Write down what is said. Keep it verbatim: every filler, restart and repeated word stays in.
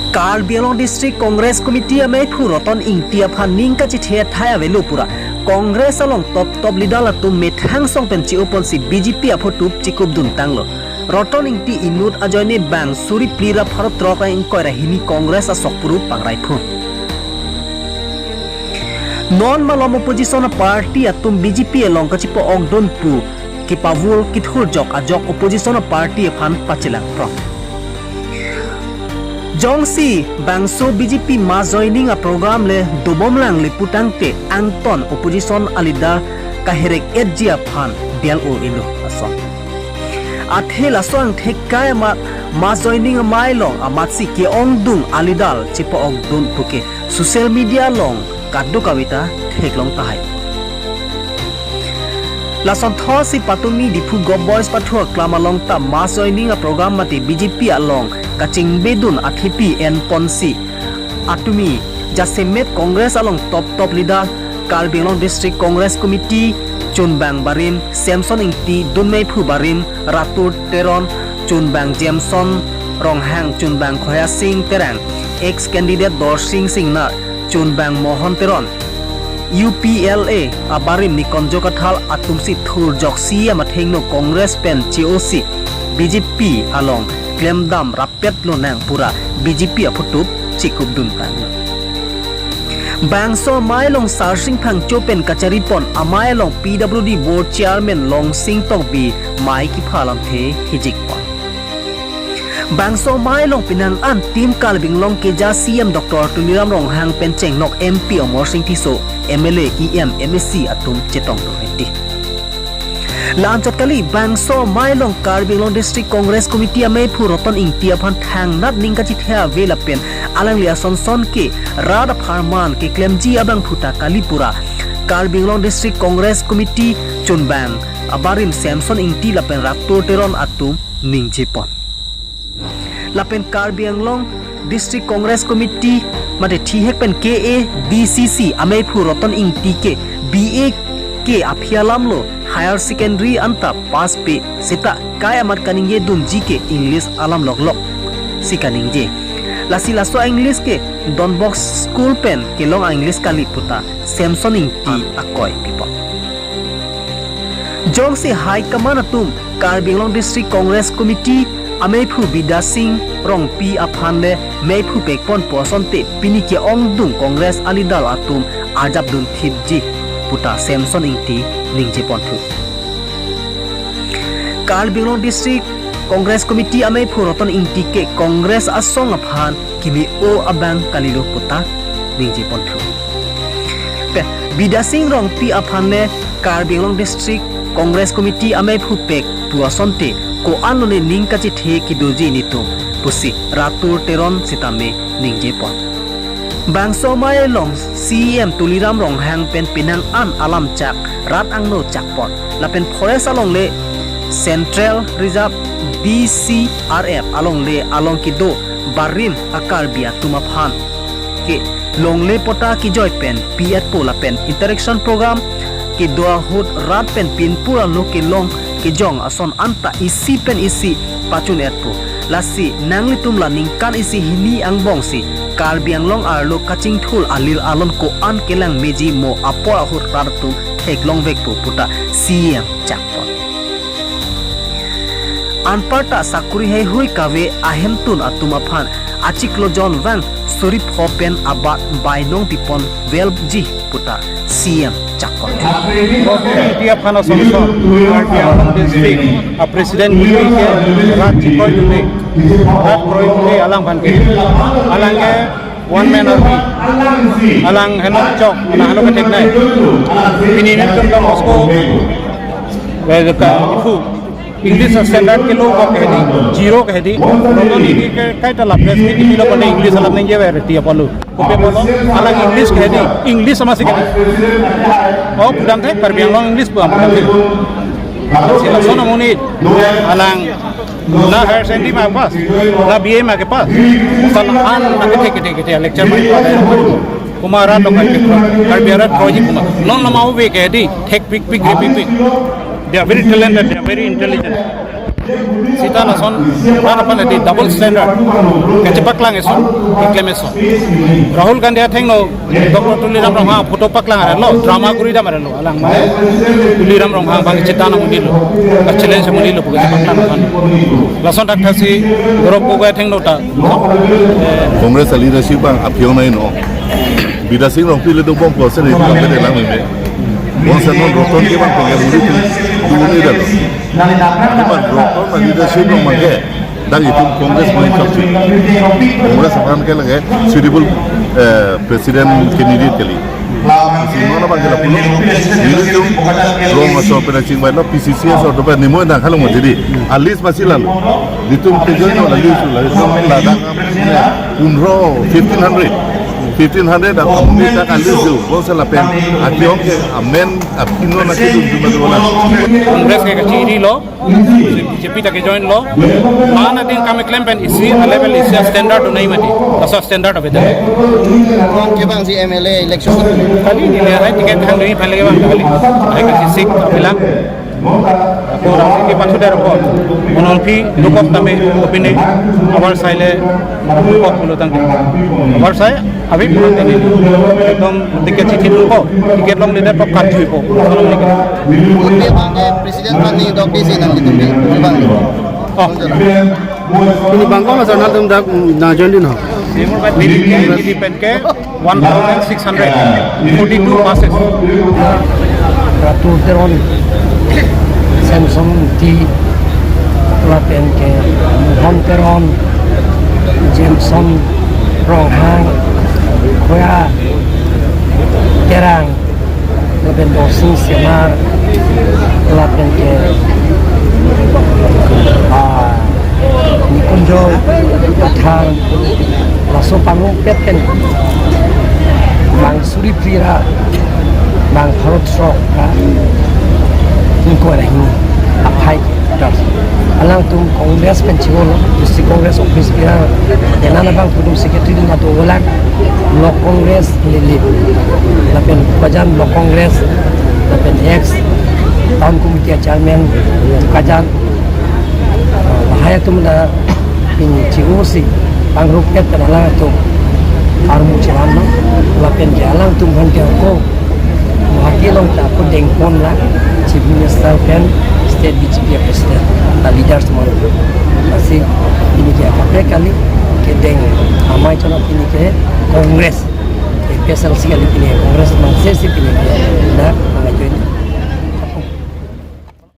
Karbi Anglong District Congress Committee ameiphu Roton Ingti aphan ning kachethe athai avelo pura Congress along top top leader atum methang song pen che-oponsi B J P aphutup chikupdun tanglo. Roton Ingti inut ajoine bang suri phli ra pharo throk ra ingkoi ra hini Congress asok puru pangrai phun. Non malom opposition party atum B J P along kachepo-okdun pu kepavur kethurjok ajok opposition party aphan pachelang prong. Jongsi bangso B J P mass joining aprogram le dobomlangle putangte angton opposition aleader kaherek-etji aphan del-o ilo ason. Athe laso angthek kai amat mass joining amei along amatsi ke-ongdung aleader chepo-okdun puke social media along kadokaveta theklong tahai. Lason thotsi patumi Diphu Govt Boys pathu aklam along ta mass joining aprogram mate B J P along kachingbedun athepi enponsi atumi jasemet Congress along top top leader Karbi Anglong District Congress Committee chunbang barim Samson Ingti, dunmeiphu barim Ratur Teron, chunbang Jameson Ronghang, chunbang Khoya Sing Terang, ex candidate Dorsing Singnar, chunbang Mohon Teron, U P L A abarim Nikonjo Kathal atumsi thurjok C E M athengno Congress pen che-osi B J P along klemdam rap pet lonang pura B J P aphutup chikupdun tanglo. Bangso amei along Sarsing Phangcho pen kacharipon amei along P W D Board Chairman Longsing Tokbi mei kepha alamthe hijikpon. Bangso amei along penang an Team Karbi Anglong keja C E M Doctor Tuliram Ronghang pen chenglok M P Amarsing Tisso, M L A, E M, M A C atum chetongdun hedi. La-anchot kali, bangso amei along Karbi Anglong District Congress Committee ameiphu Roton Ingti aphan thangnat ning kachethe ave lapen alangli asonson ke rat apharman keklemji abangphu ta kali pura Karbi Anglong District Congress Committee chunbang abarim Samson Ingti lapen Ratur Teron atum ningjepon. Lapen Karbi Anglong District Congress Committee mate thihek pen K A D C C ameiphu Roton Ingti ke B A ke aphi alamlo, higher secondary anta pass pe seta kai amat kaningjedunji ke English alam loklok si kaningje. Lasi laso English ke Don Bosco School pen kelong English kali puta Samson Ingti akoi pipon. Jongsi High Command atum Karbi Anglong District Congress Committee ameiphu Bidya Sing Rongpi aphan le meiphu pekpon pu asonte pini ke-ongdung Congress aleader atum arjapdun thipji puta Samson Ingti ningjeponthu. Karbi Anglong District Congress Committee ameiphu Roton Ingti ke Congress asong aphan kimi-o abang kalilo puta ningjeponthu. Pe, Bidya Sing Rongpi aphan le Karbi Anglong District Congress Committee ameiphu pek pu asonte ko-an lone ning kachethe kedoji netum pusi Ratur Teron sitame ningjepon. Bangso amei along C E M Tuliram Ronghang pen penang an alamchak rat angno chakpon. Lapen forest alongle Central Reserve D C R F alongle along kedo barim a-Karbi atum aphan ke longle patta kejoi pen pi-etpo lapen interaction program kedo ahut rat pen pinpur alo kelong kejong ason anta isi pen isi pachun-etpo. Lasi nanglitum la ningkan isi hini angbongsi Karbi Anglong arlo kachingthur alir alon ko-an kelang meji mo apor ahut rat atum theklongvekpo puta C E M chakpon. Anparta sakori heihui kave ahemtun atum aphan achiklo jon vang suri pho pen abat bainong pipon velji puta C E M chakpon. Roton Ingti aphan asonson Karbi Anglong District a President Kuki ke rat chikroidunde, rat kroidunde alangphan ke. Alang ke one man army. Alang henok chok, alang henok ketheklong. Pini netum Don Bosco, eh, ka, ipu, English standard ke low kok ke hedi, zero ke hedi. Roton Ingti ke kaita la press meet ipilo kone English alam ningje ave reti apotlo. Kopi apotlo, alang English ke hedi, English amatsi ke hedi. Oh, pudamthe, Karbi Anglong English pu pudamthe. Si lason amonit, alang na higher secondary ma pass, na B A ma kepass. Sal an na kethe kethe kethe lecture ma kepass. Komat rat lo Karbi, Karbi arat kroji komat. Non lama ove ke hedi, thekpikpik, repikpik. They are very talented, they are very intelligent. Sita lason, rat aphan adi double standard kachepaklang eson, keklem eson. Rahul Gandhi athengno Doctor Tuliram Ronghang photo paklang arlo, drama kuri dam arlo, alang ma Tuliram Ronghang abang chethan amonit lo, ka-challenge amonit lo, pu kachepaklang aphan. Lason thakthaksi Gaurav Gogoi athengno ta, eh, Congress a-leadership abang aphi-ong nai no. Bidya Sing Rongpi le dobom ko se le dobom le lang meme. Bonseno Roton ke bang ko le muri tu tu ni dalo. Ini man Roton ma leadership lo mangke. Dak itum Congress mai chok si. Congress aphan ke lage suitable, eh, president candidate kali. Isi mana bang ke lapu. Ini tu rong aso pena chingbai lo P C C aso dope nimo nang khalong mo jadi. Alis masih lalu. Itum ke join lo alis lo. Itum ladak punro fifteen hundred. Fifteen hundred amonit ta kali jo. Bonsela pen. Ati ong ke amen apino na kidun tu madu bola. Congress ke kachiri lo. B J P ta ke join lo. Mana ding kami klem pen isi a-level isi standard do nai mati. Laso standard ave ta. Kebang si M L A election. Kali ni le hai ticket thang dui phale kebang kali. Hai kasi seat apilang. Ako rang ke pathu der ko. Monolpi lukok tame opine. Abar sai le lukok pulo tangke. Abar sai abi pulo tangke. Ekdom ticket chithi lukok. Ticket long le der pok kat thui po. Vote abang ke president aphan ningdok di si nanglitum bi. Abang. Oh. Ini bang kong asal nantum dak, mm, na join di no? Simul bai P D P, P D P ke one thousand six hundred forty-two passes. Ratu Teron, Samson T, lapen ke Mohan Teron, Jameson Ronghang, Khoya Terang, lapen Dorsing Semar, lapen ke, ah, Nikunjo Pathar, laso pangrumpet pen, bang suri pira, bang Bharat Srok, ah, ingkoi ra hini, aphai. Alangtum Congress pen chingolo, District Congress Office pira, enana bang pudum secretary dun atu ulang, Block Congress Lily, lapen Bokajan Block Congress, lapen ex Town Committee Chairman Bokajan, bahaya atum na pini chingsi pangrumpet pen alangtum armu chevan lo, lapen ke alangtum aphan ke ako Guwahati along ta ako dengpon la Chief Minister pen State B J P President, la leaders mon. Lasi pini ke kaprek kali kedeng amei chona pini ke Congress, A P H L C kali pini Congress man se si pini ke na amei join.